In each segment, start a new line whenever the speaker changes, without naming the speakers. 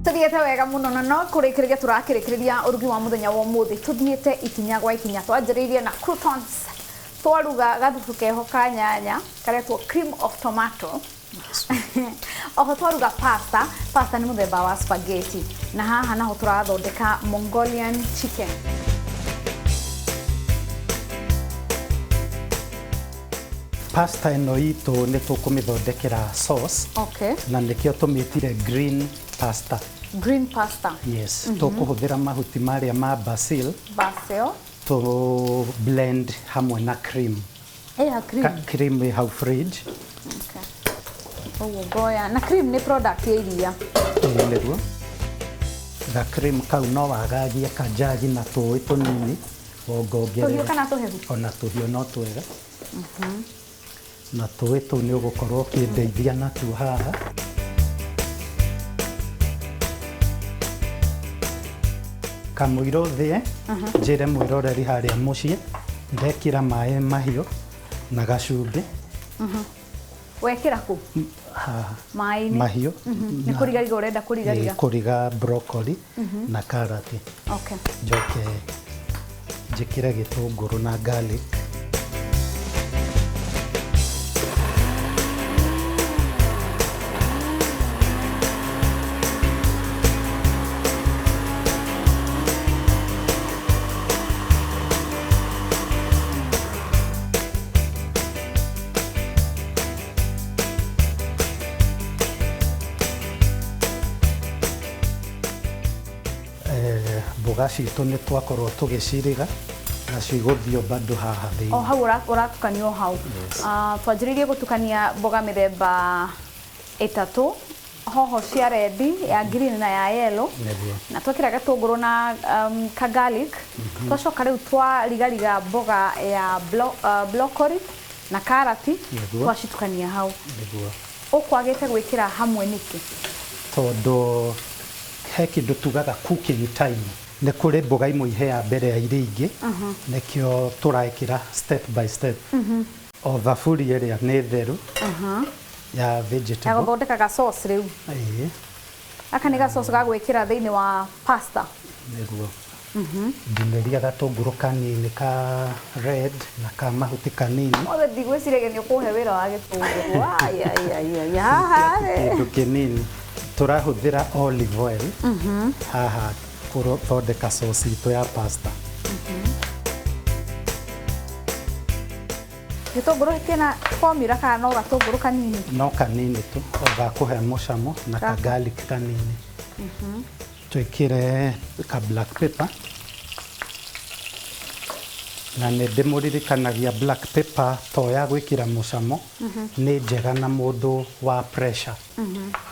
Tuthiĩte wega mũno na no kũrĩkĩrĩria tũrakĩrĩkĩrĩria ũrugi wa mũthenya wa ũmũthĩ. Tuthiĩte ikinya gwa ikinya, twanjĩrĩirie na croutons, twaruga gathubu keho ka nyanya karetwo cream of tomato. Oho twaruga pasta. Pasta nĩ mũthemba wa spaghetti, na haha naho tũrathondeka Mongolian chicken.
Pasta ĩno itũ nĩ tũkũmĩthondekera sauce. Na nĩkĩo tũmĩtire green pasta.
Green pasta.
Yes. Tũkũhũthĩra mahuti marĩa ma basil.
Basil.
Tũ blend hamwe na cream.
Ĩha cream?
Cream ĩ hau fridge.
Okay. Ũguo ngoya na cream nĩ product ya iria.
Ĩĩ nĩguo. Ga cream kau no wagagie kanjagi na tũĩ tũnini wongongerere.
Tũhiũ kana tũhehu?
Ona tũhiũ no twega. Na tũĩ tũu nĩ ũgũkorwo ũkĩndeithia natuo haha. Kamũira ũthĩe, njĩre mwĩroreri harĩa mũciĩ, ndekĩra maĩ mahiũ na gacumbĩ.
Wekĩra kũ?
Haha.
Maĩ-inĩ.
Mahiũ.
Nĩ kũrigariga ũrenda kũrigariga?
Ĩĩ, kũriga broccoli na karati. Njoke njĩkĩre gĩtũngũrũ na garlic. Mboga citũ nĩ twakorwo tũgĩciriga na cigũthio bado haha thĩinĩ.
O hau ũratukania o hau.
Yes.
Twanjĩrĩirie gũtukania mboga mĩthemba ĩtatũ, hoho cia red, ya green na ya yellow.
Nĩguo.
Na twekĩra gĩtũngũrũ na ka garlic. Twacoka rĩu twarigariga mboga ya broccoli na karati.
Nĩguo.
Twacitukania hau.
Nĩguo.
Ũkwagĩte gwĩkĩra hamwe nĩkĩ?
Tondũ he kĩndũ tugaga cooking time. Nĩ kũrĩ mboga imwe ihea mbere ya iria ingĩ, nĩkĩo tũraĩkĩra step by step. O thaburia ĩrĩa nĩ theru ya vegetable.
Ya gũthondeka ga sauce rĩu.
Ĩĩ.
Gaka nĩ ga sauce ga gwĩkĩra thĩinĩ wa pasta.
Nĩguo. Ndinĩria gatũngũrũ kanini ka red na ka mahuti kanini.
Othe ndigwĩciragia nĩ ũkũhe wĩra wa gĩtũngũrũ. Ai, ai, ai, ai, haha rĩ.
Kĩndũ kĩnini. Tũrahũthĩra olive oil haha gũthondeka sauce itũ ya pasta.
Gĩtũngũrũ kĩna formula kana no gatũngũrũ kanini?
No kanini tu, o gakũhe mũcamo na ka garlic kanini. Twĩkĩre ka black pepper. Na nĩ ndĩmũririkanagia black pepper to ya gwĩkĩra mũcamo, nĩ njega na mũndũ wa pressure.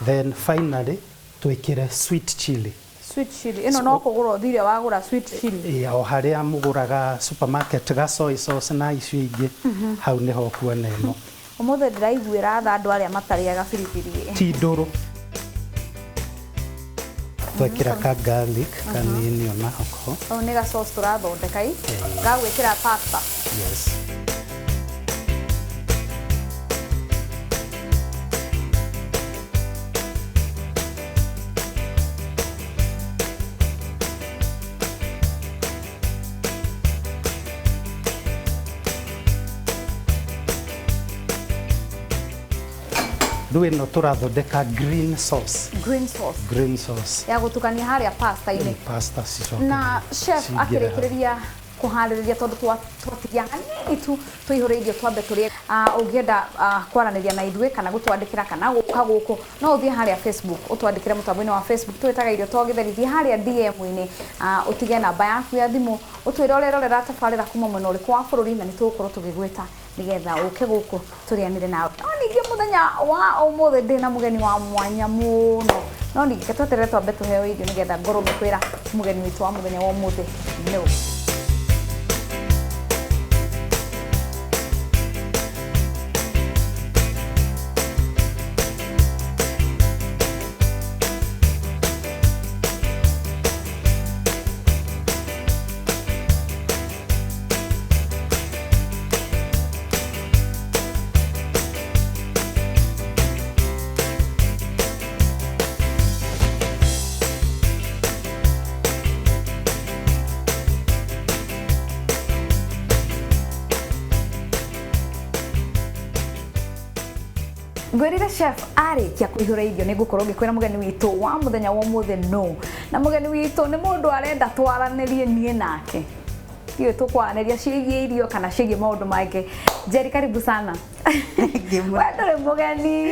Then finally twĩkĩre sweet chili.
Sweet chili. Ĩno no kũgũra ũthire wagũra sweet chili.
Ĩĩ, o harĩa mũgũraga supermarket ga soy sauce na icio ingĩ, hau nĩho ũkuona ĩno.
Ũmũthĩ ndĩraiguĩra tha andũ arĩa matarĩaga biribiri.
Ti ndũrũ. Twekĩra ka garlic kanini ona hako.
Hau nĩ ga sauce tũrathondeka i. Ga gwĩkĩra pasta.
Yes. Rĩu ĩno tũrathondeka green sauce.
Green sauce.
Green sauce.
Ya gũtukania harĩa pasta-inĩ.
Pasta cicoke.
Na chef
cingĩre hau.
akĩrĩkĩrĩria kũharĩrĩria tondũ twatigia hanini tu tũihũre irio twambe tũrĩe. Ũngĩenda kwaranĩria na ithuĩ kana gũtwandĩkĩra kana gũka gũkũ, no ũthiĩ harĩa Facebook, ũtwandĩkĩre mũtambo-inĩ wa Facebook, twĩtaga Irio to Gĩtheri. Thiĩ harĩa D M-inĩ, ũtige namba yaku ya thimũ, ũtwĩre ũrerorera tabarĩra kuma mwena ũrĩkũ wa bũrũri, na nĩ tũgũkorwo tũgĩgwĩta nĩgetha ũke gũkũ tũrĩanĩre nawe. No ningĩ mũthenya wa ũmũthĩ ndĩna mũgeni wa mwanya mũno, no ningĩ tweterere twambe tũheo irio nĩgetha ngorwo ngĩkwĩra mũgeni witũ wa mũthenya wa ũmũthĩ nũ. Ngwĩrire chef arĩkia kũihũra irio nĩ ngũkorwo ngĩkwĩra mũgeni witũ wa mũthenya wa ũmũthĩ no na mũgeni witũ nĩ mũndũ arenda twaranĩrie niĩ nake. Ndiũĩ tũkwaranĩria ciĩgiĩ irio kana ciĩgiĩ maũndũ mangĩ. Njeri, karibu sana. We ndũrĩ mũgeni.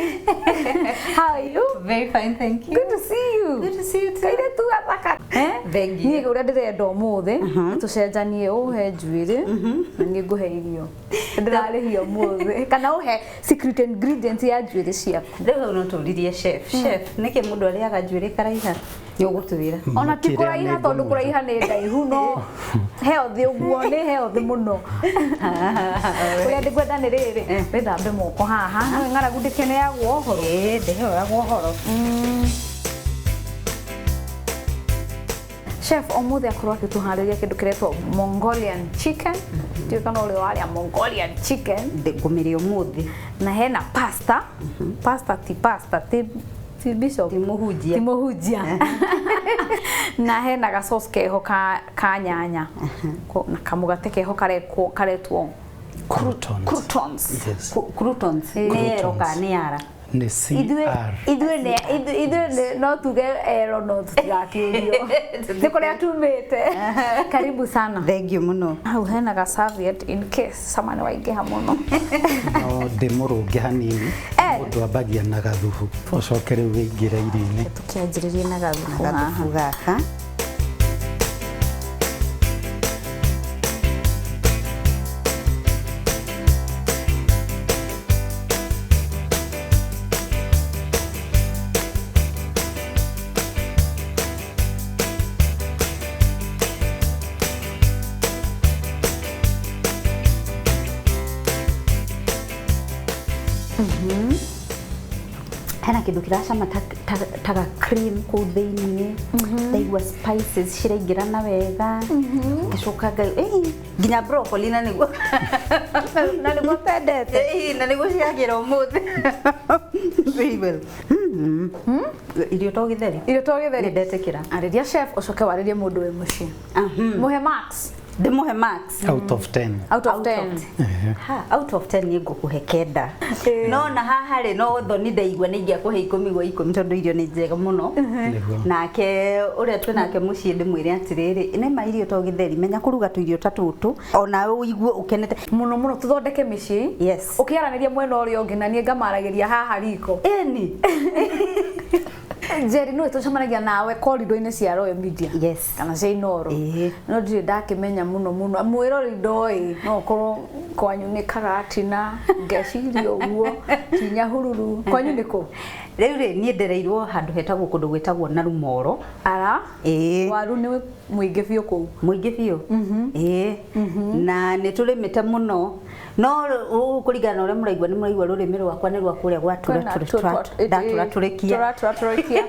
How are you?
Very fine, thank you.
Good to see you.
Good to see you too.
Kairĩtu gathaka. Eh?
Thank you.
Niĩ ũrĩa ndĩrenda ũmũthĩ tũcenjanie ũhe njuĩrĩ na niĩ ngũhe irio. Ndĩrarĩhia ũmũthĩ kana ũhe secret ingredient ya njuĩrĩ ciaku.
Rĩu hau no tũririe chef. Chef, nĩkĩ mũndũ arĩaga njuĩrĩ karaiha? Nĩ ũgũtwĩra.
Ona ti
Kĩrĩa
kũraiha
nĩ
tondũ
ngũmwĩra.
kũraiha nĩ ndaihu no healthy ũguo nĩ healthy mũno. Ũrĩa ndĩkwenda nĩ rĩrĩ wĩthambe moko haha no ng'aragu ndĩkĩneagwo ũhoro.
Ĩĩ, ndĩheagwo ũhoro.
Chef ũmũthĩ akorwo agĩtũharĩria kĩndũ kĩretwo Mongolian chicken. Ndiũĩ kana ũrĩ warĩa Mongolian chicken.
Ngũmĩrĩa ũmũthĩ.
Na hena pasta. Pasta ti pasta ti ti bishop.
Ti mũhunjia.
Ti mũhunjia. Na hena ga sauce keho ka nyanya. Na kamũgate keho karekwo karetwo
Croutons.
croutons.
Yes.
Croutons. Nĩ ero
Croutons.
kana nĩ ara?
Nĩ CR.
Ithuĩ nĩ no tuge ero no tũtigakĩũrio. Nĩ kũrĩa tumĩte. Karibu sana.
Thank you mũno.
Hau hena ga serviette in case cama nĩ waingĩha mũno.
No ndĩmũrũnge hanini.
Eh.
Mũndũ ambagia na gathubu ũcoke rĩu wĩingĩre irio-inĩ.
Tũkĩanjĩrĩrie na gathubu haha.
Gathubu gaka. Hena kĩndũ kĩracama ta ga cream kũu thĩiniĩ. Ndaigua spices ciraingĩrana wega. Ngacoka nginya broccoli na nĩguo
Na nĩguo twendete.
Ĩĩ, na nĩguo ciagĩra ũmũthĩ. Very well. Irio to gĩtheri.
Irio to gĩtheri.
Nĩ ndetĩkĩra.
Arĩria chef ũcoke warĩrie mũndũ wĩ mũciĩ. Mũhe max
Ndĩmũhe max.
Out of 10.
out of 10.
Ha, out of 10 nĩ ngũkũhe 9. No na haha rĩ no thoni ndaigua nĩ ingĩakũhe 10 gwa 10 tondũ irio nĩ njega mũno.
Nĩguo.
Nake ũrĩa twĩ nake mũciĩ ndĩmwĩre atĩrĩrĩ, nĩ ma irio to gĩtheri, menya kũruga tũirio ta tũtũ ona ũigue ũkenete.
Mũno mũno tũthondeke mĩciĩ.
Yes.
Ũkĩaranĩria mwena ũrĩa ũngĩ na niĩ ngamaragĩria haha riko.
Ĩni.
Njeri nĩwe tũcemanagia nawe corridor-inĩ cia Royal Media.
Yes.
Kana cia Inooro.
Ĩĩ.
No ndirĩ ndakĩmenya mũno mũno. Mwĩrori ndoĩ no ũkorwo kwanyu nĩ Karatina ngeciria ũguo ti Nyahururu. Kwanyu nĩ kũ?
Rĩu rĩ niĩ ndereirwo handũ hetagwo kũndũ gwĩtagwo Narumoro.
Ara.
Ĩĩ.
Waru nĩ mũingĩ biũ kũu.
Mũingĩ biũ. Ĩĩ. Na nĩ tũrĩmĩte mũno. No kũringana na ũrĩa mũraigua nĩ mũraigua rũrĩmĩ rwakwa nĩ rwa kũrĩa gwa ndatũratũrĩkia.
Tũratũratũrĩkia.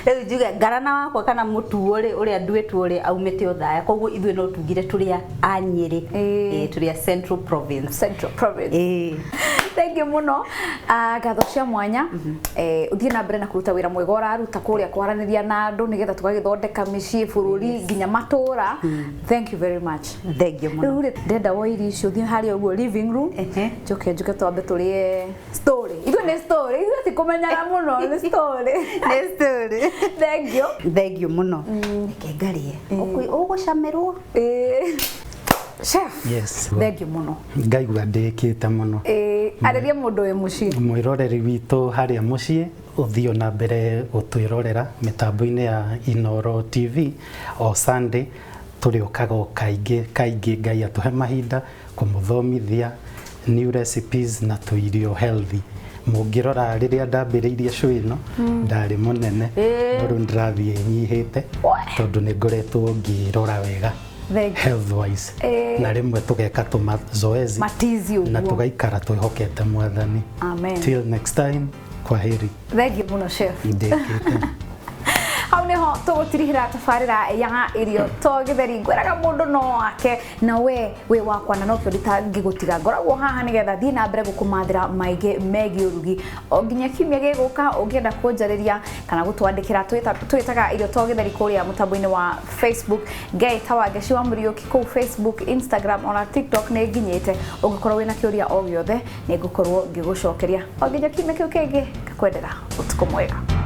Rĩu njuge ngarana wakwa kana mũtuo rĩ ũrĩa nduĩtwo rĩ aumĩte Othaya, koguo ithuĩ no tugire tũrĩ a Nyĩrĩ.
Ĩĩ.
Ĩĩ, tũrĩ a Central Province.
Central Province.
Ĩĩ.
Thank you mũno. Ngatho cia mwanya. Ũthiĩ na mbere na kũruta wĩra mwega ũraruta kũrĩa kwaranĩria na andũ nĩgetha tũgagĩthondeka mĩciĩ bũrũri nginya matũra. Thank you very much.
Thank you mũno.
Rĩu rĩ ndenda woe irio icio ũthiĩ harĩa ũguo living room.
Ehe.
Njoke njuke twambe tũrĩe story. Ithuĩ nĩ story, ithuĩ ti kũmenyana mũno nĩ story.
Nĩ story.
Thank you.
Thank you mũno. Reke ngarie. Ũgũcamĩrwo.
Ĩĩ. Chef.
Yes.
Thank you mũno.
Ngaigua ndĩkĩte mũno.
Ĩĩ, arĩria mũndũ wĩ mũciĩ.
Mwĩroreri witũ harĩa mũciĩ ũthiĩ na mbere gũtwĩrorera mĩtambo-inĩ ya Inooro TV o Sunday tũrĩũkaga o kaingĩ kaingĩ Ngai atũhe mahinda kũmũthomithia new recipes na tũirio healthy. Mũngĩrora rĩrĩa ndambĩrĩirie show ĩno ndarĩ mũnene no rĩu ndĩrathiĩ nyihĩte tondũ nĩ ngoretwo ngĩrora wega
Thank you.
health wise na rĩmwe tũgeka tũmazoezi
Matizi
na
ũguo.
tũgaikara twĩhokete Mwathani.
Amen.
Till next time, kwaheri.
Thank you mũno chef.
Ndĩkĩte.
Hau nĩho Nĩho tũgũtirihĩra tabarĩra ya Irio to Gĩtheri. Ngwĩraga mũndũ no ake na we wĩ wakwa, na nokĩo nditangĩgũtiga, ngoragwo haha nĩgetha thiĩ na mbere gũkũmathĩra maingĩ megiĩ ũrugi o nginya kiumia gĩgũka. Ũngĩenda kũnjarĩria kana gũtwandĩkĩra, twĩtaga Irio to Gĩtheri kũrĩa mũtambo-inĩ wa Facebook, ngeĩta Wangeci wa Mũriũki kũu Facebook, Instagram ona TikTok nĩ nginyĩte. Ũngĩkorwo wĩna kĩũria o gĩothe, nĩ ngũkorwo ngĩgũcokeria. O nginya kiumia kĩu kĩngĩ, ngakwendera ũtukũ mwega.